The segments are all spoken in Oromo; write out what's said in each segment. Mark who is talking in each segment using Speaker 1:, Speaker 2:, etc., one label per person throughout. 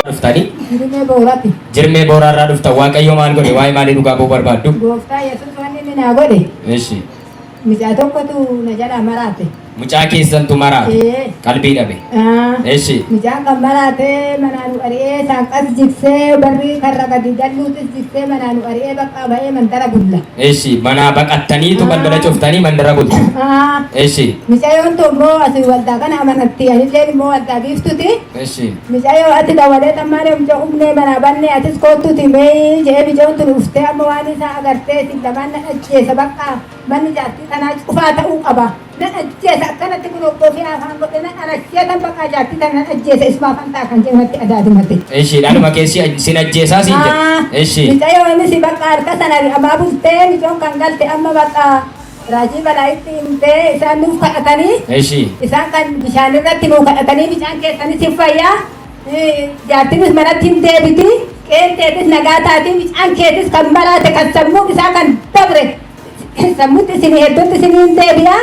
Speaker 1: Dhuftanii?
Speaker 2: Jirmee Boorati.
Speaker 1: Jirmee Booraarraa dhuftan. Waaqayyo maal godhe? Waa'ee maalii dhugaa ba'uu barbaaddu?
Speaker 2: Gooftaa Yesuus wanni inni naa godhe.
Speaker 1: Ishi.
Speaker 2: Mucaa tokkotu na jalaa maraate.
Speaker 1: Mucaa keessantu maraate.
Speaker 2: Ee.
Speaker 1: Qalbii dhabe.
Speaker 2: Ah.
Speaker 1: Ishi.
Speaker 2: Mucaan kan maraate manaa nu ari'ee saanqas jigsee barrii karra gadi dalluutis jigsee manaa nu ari'ee bakka ba'ee mandara bulla.
Speaker 1: Ishi. Manaa baqattaniitu balbala cuftanii mandara bultu.
Speaker 2: Ah.
Speaker 1: Ishi.
Speaker 2: Mucayyoon tun immoo asii waldaa kana amanatti anilleen immoo waldaa biiftuti.
Speaker 1: Ishi.
Speaker 2: Mucayyoo ati dawalee tammaalee mucaa humnee manaa banne atis koottuti mee jedhee mucayyoon tun uftee amma waan isaa agartee isin lamaan na ajjeesa bakka manni jaartii tanaa cufaa ta'uu qaba. Nan ajjeesa akkanatti kun obbo fi afaan godhe nan anasheetan bakka jaartii tana nan ajjeesa isumaa fantaa kan jedhu natti adaadumate.
Speaker 1: Ishi. Dhaluma keessi sin ajjeesaa siin jedhe. Ishi.
Speaker 2: Mucayyoonis bakka harka sana amaa bultee mucayyoon kan galte amma bakka raajii balaa itti himtee isaan nuuf kadhatanii.
Speaker 1: Ishi.
Speaker 2: Isaan kan bishaan irratti nuu kadhatanii bishaan keessanis hin fayyaa. Jaartinis manatti hin deebiti. Qeenteetis nagaa taati. Bishaan keetis kan maraate kan sammuu isaa kan dabre. Sammuutti isinii hedduutti isinii hin deebi'a.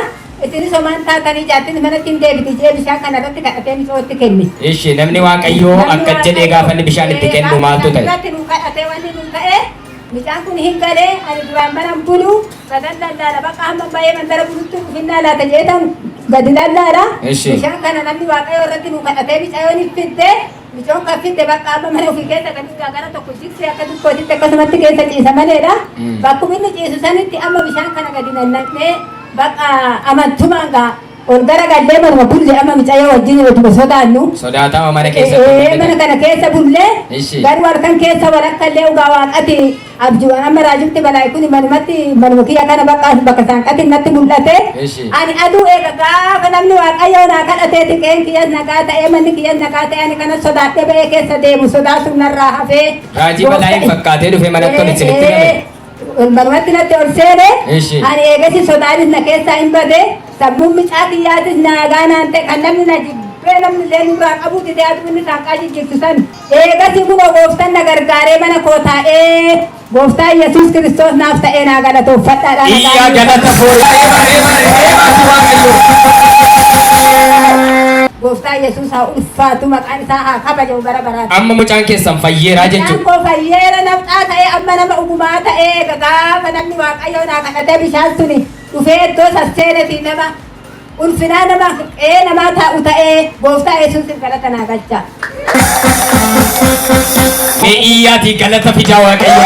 Speaker 2: Isinis homaan taatanii jaartinis manatti hin deebiti jee bishaan kana irratti kadhatee micootti kenne.
Speaker 1: Ishi. Namni Waaqayyoo akka jedhee gaafa inni bishaan itti kennu maaltu ta'e?
Speaker 2: Irratti nuu kadhatee wanni nuu ta'e bishaan kun hin galee ani duraan mana hin bulu gadan lallaala bakka hamma ba'ee mandara bulutti dhufinnaa laata jeetan gadi lallaala.
Speaker 1: Ishi.
Speaker 2: Bishaan kana namni Waaqayyoo irratti nuu kadhatee micayoon hin fidde micoon kan fidde bakka amma mana ofii keessa gadi gaagara tokko jigsee akka dukkootitti akkasumatti keessa ciisa maleedha. Bakkuma inni ciisu sanitti amma bishaan kana gadi nannaqnee bakka amantumaan gaa ol garagallee manuma bulle amma micayoo wajjin otuma sodaannu.
Speaker 1: Sodaatama mana keessatti.
Speaker 2: Mana kana keessa bullee
Speaker 1: Ishi.
Speaker 2: garuu halkan keessa walakkallee dhugaa waaqati abjuun amma raajumti balaa kun manumatti manuma kiyya kana bakka bakka saanqati natti mul'ate.
Speaker 1: Ishi.
Speaker 2: Ani aduu eega gaafa namni Waaqayyoo naa kadhateeti qeen kiyyas nagaa ta'ee manni kiyyas nagaa ta'ee ani kana sodaadhee ba'ee keessa deemu sodaa sun narraa hafee.
Speaker 1: Raajii balaa hin fakkaatee dhufe manatti ol isinitti name.
Speaker 2: Manumatti natti ol seene.
Speaker 1: Ishi.
Speaker 2: Ani eegasi sodaanis na keessaa hin bade sammuun micaa kiyyaatis nagaa naan ta'e kan namni na jibbee namni illee nurraa qabu didee aduu inni saanqaa jijjiirtu san eegasi kunoo gooftaan na gargaaree mana koo taa'ee gooftaan Yesuus Kiristoos naaf ta'ee naa galatoonfadhaadha.
Speaker 1: Iyyaa galata fuudhee.
Speaker 2: Gooftaan Yesuus haa ulfaatu maqaan isaa haa kabajamu bara baraan.
Speaker 1: Amma mucaan keessan fayyeeraa
Speaker 2: Mucaan
Speaker 1: jechuudha.
Speaker 2: koo fayyeera nafxaa ta'ee amma nama ugumaa ta'ee gaafa namni Waaqayyoo naa kadhatee bishaan suni dhufee iddoo sasseenetii nama ulfinaa nama qe'ee namaa taa'u ta'ee gooftaa Yesuusiif galata naa galcha.
Speaker 1: Mee iyyaatii galata fidaa Waaqayyoo.